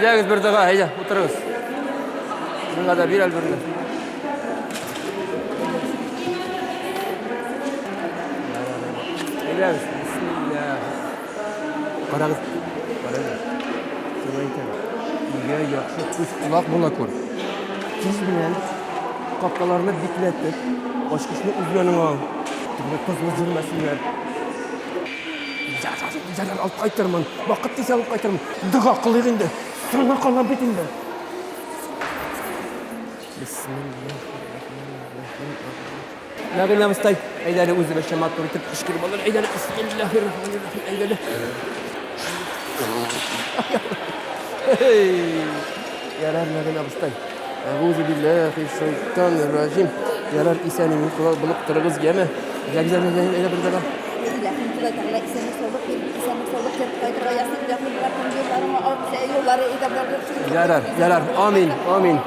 Әйдәгез бер дога, әйдә, утырыгыз. Миңа да бир әле берне. Әйдәгез, бисмилләһ. Карагыз, карагыз. Сиңа әйтәм, өйгә яхшы күз колак була күр. Тиз белән капкаларны бикләтеп, ачкычны үз яныңа ал. Тегеләр тозлы җөрмәсеннәр. Ярар, ярар, алып кайтырмын. Вакыт тиз алып кайтырмын. Дога кылыйк инде. Соңга калам бит инде. Нәгыймә абыстай, әйдә әле үзебезчә матур итеп өшкереп алыр. Әйдә әле, бисмиллаһир-рахманир-рахим, әйдә әле. Ярар, Нәгыймә абыстай. Әгузу биллахи шайтанир раҗим. Ярар, исән-имин булып торыгыз, яме. Әйдә, әйдә, әйдә, бер дога. Илаһым, Ходай Тәгалә, исәнлек-саулык бир, исәнлек-саулык биреп кайтырга язсын, илаһым, Раббым, юлларыңа ал, юллары әйдәп Ярар, ярар, амин, амин.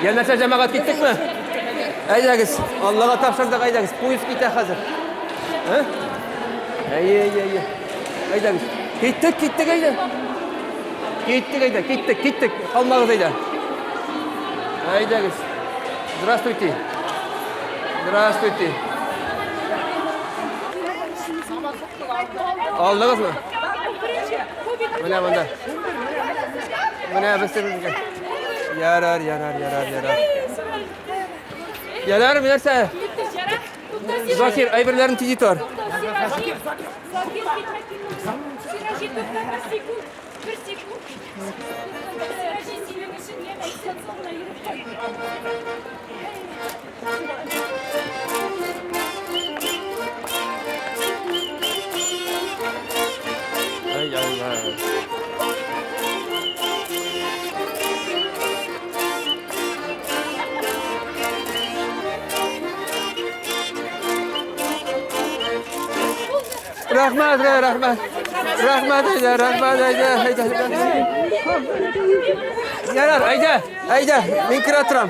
Я нәрсә, җәмәгать, киттекме? Әйдәгез, Аллага тапшырдык, әйдәгез, поезд китә хәзер. Ә? Әйе, әйе, әйе. Әйдәгез. Киттек, киттек, әйдә. Киттек, әйдә, киттек, киттек. Калмагыз, әйдә. Әйдәгез. Здравствуйте. Здравствуйте. Алдыгызмы? Менә монда. Менә без сезгә. Ярар, ярар, ярар, ярар. Ярар, нәрсә? Закир, әйберләрен тиз итәр. Ай, Алла. Рәхмәт, рәхмәт. Рәхмәт, әйдә, рәхмәт, әйдә, әйдә. Ярар, әйдә, әйдә, мин керә торам.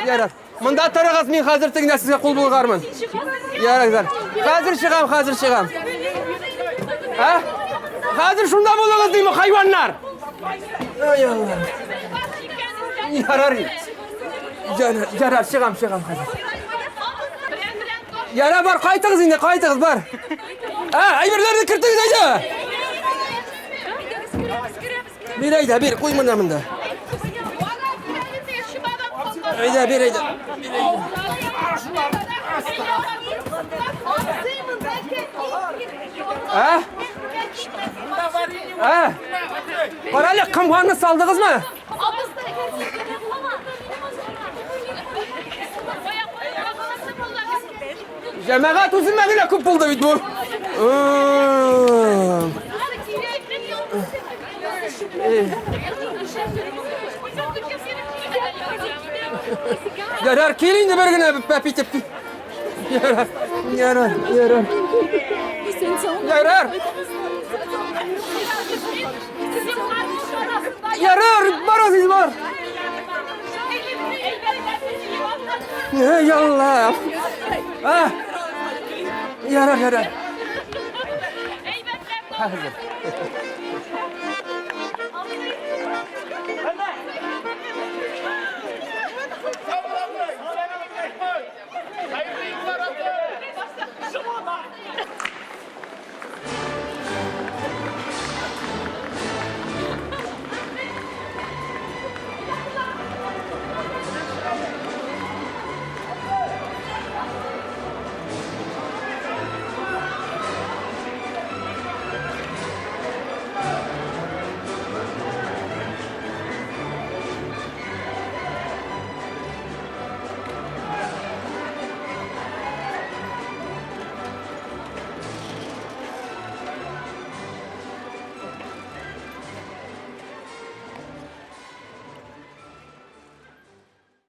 Ярар. Монда торыгыз, мин хәзер тегенә сезгә кул болгармын. Ярар, ярар. Хәзер чыгам, хәзер чыгам. Ә? Хәзер шунда булыгыз дим, хайваннар. Ай Алла. Ярар. Ярар, ярар, чыгам, чыгам хәзер. Ярар, бар, кайтыгыз инде, кайтыгыз, бар. Ә, әйберләрне кертегез әйдә. Бир әйдә, бир, куй монда монда. Әйдә, бир әйдә. Ә? Ә? Карале, комганны салдыгызмы? Җәмәгать үземә генә күп булды бит бу. Ярар, кил инде бер генә пәп итеп. Ярар, ярар, ярар. Ярар. Ярар, бар Азиз, бар. Эй, Алла. А? Ярар, ярар. Хәзер.